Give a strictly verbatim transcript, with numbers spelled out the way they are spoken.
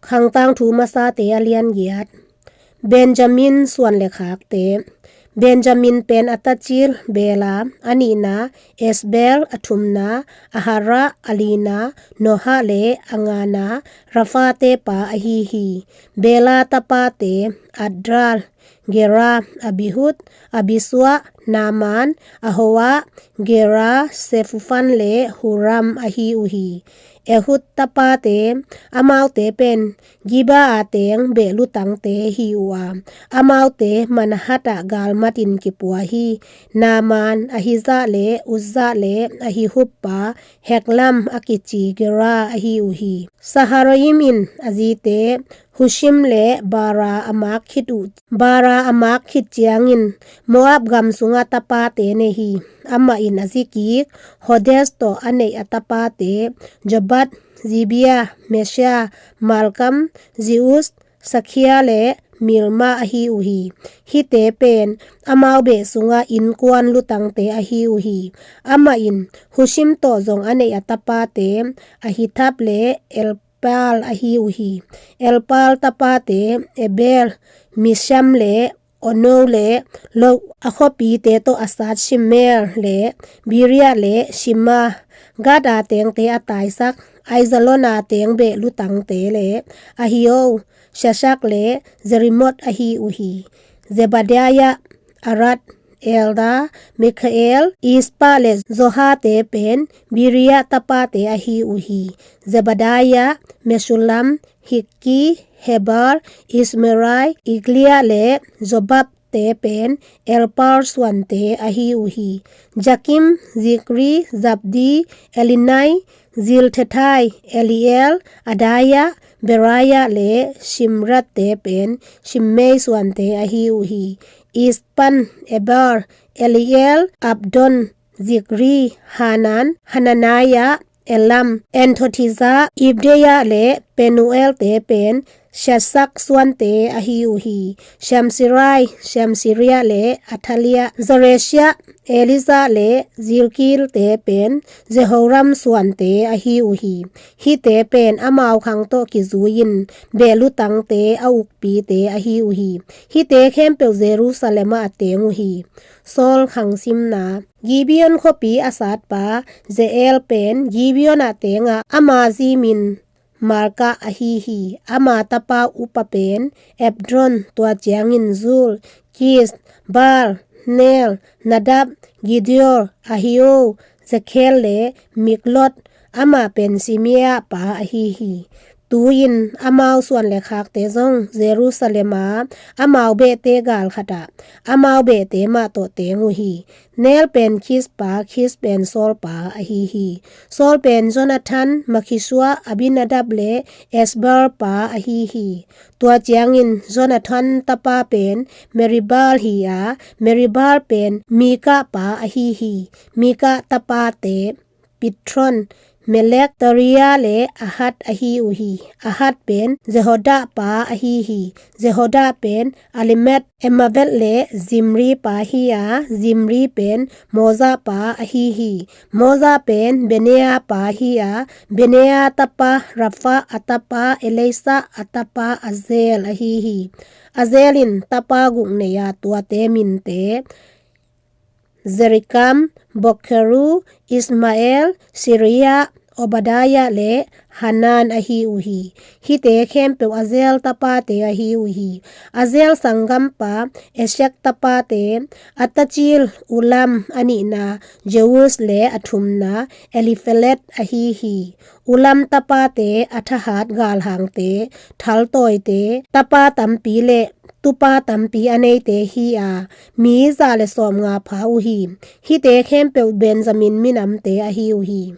Khangtangthu Masate a lian giat. Benjamin suan le khakte. Benjamin pen a tacil Bela, a nihna Esbel, a thumna Ahara, a lina Noha le a ngana Raphate pa ahi hi. Bela tapate Adriel, Gera, Abihud, Abisua, Naaman, Ahoa, Gera, Sephufan le Huram ahi uh hi. Ehud tapate, amaute pen Gibeah teng behlutangte hi uh a, amaute Manahath ah galmatin kipua hi. Naaman, Ahija le Uzza le Ahihud pa Helkam a kici Gera ahi uh hi. Saharaim in a zite Hushim le Baara a mak khit uh, Baara a mak khit ciangin Moab gam sungah tapate nei hi. Amah in a zikik Hodesh tawh a neih a tapate Jobab, Zibia, Mesa, Malkam, Jeus, Sakia le Milma ahi uh hi. Hihte pen amau beh sungah innkuan lutangte ahi uh hi. Amah in Hushim tawh zong a neih a tapate Ahitub le Elpaal ahi uh hi. Elpaal tapate Eber, Misham le Ono le Lod, a khuapite tawh a sat Shemer le Beria le Sema, Gath a tengte a taisak Aijalon a teng behlutangte le Ahio, Shashak le Jerimoth ahi uh hi. Zebadiah, Arad, Elda, Mikhael, Ispa le Zohate pen Beria tapate ahi uh hi. Zebadiah, Meshullam, Hikki, Heber, Ismerai, Elkia le Jobab te pen Elpaal suante ahi uh hi. Jakim, Zikri, Zabdi, Elinai, Zilthethai, Eliel, Adaya, Beraya le Shimrath te pen Shimei suante ahi uh hi. Ispan, Eber, Eliel, Abdon, Zikri, Hanan, Hananaya, Elam, Anthothiza, Ibdeya le Penuel te pen Shashak suante ahi uh hi. Shamsirai, Shamsiria le Athalia, Zaresia, Elija le Zikri te pen Jehoram suante ahi uh hi. Hihte pen amau khang tawh kizui-in behlutangte a ukpite ahi uh hi. Hihte khempeuh Jerusalem ah a teng uh hi. Saul khang simna. Gibeon khuapi a satpa Jeiel pen Gibeon ah teng a, ama zi min Maaka ahi hi. Ama tapa upa pen Ebron, tua ciangin Zur, Kish, Baal, Ner, Nadab, Gedor, Ahio, Jakhel le Mikloth, amah pen Shimea pa ahi hi. Tu-in amau suan le khakte zong Jerusalem a amau behte gal khat ah amau behte mah tawh teng uh hi. Ner pen Kish pa, Kish pen Saul pa ahi hi. Saul pen Jonathan, Malkishua, Abinadab le Esbaal pa ahi hi. Tua ciangin Jonathan tapa pen Meribaal hi a, Meribaal pen Mika pa ahi hi. Mika tapate Pithron, Melek, Tarea le Ahad ahi uh hi. Ahad pen Jehoda pa ahi hi. Jehoda pen Alemet, Amaved le Zimri pa hi a, Zimri pen Moza pa ahi hi. Moza pen Benea pa hi a, Benea tapa Rapha a tapa Elisa a tapa Azel ahi hi. Azel in tapa guk nei a, tuate minte Zerikam, Bokeru, Ismael, Siria, Obadiah le Hanan ahi uh hi. Hihte khempeuh Azel tapate ahi uh hi. Azel sanggampa Esek tapate, a tacil Ulam, a nihna Jeus le a thumna Elifelet ahi hi. Ulam tapate a thahat galhangte, thaltawite, tapa tampi le tupa tampi a neite hi a, mi za le sawmnga pha uh hi. Hihte khempeuh Benjamin minamte ahi uh hi.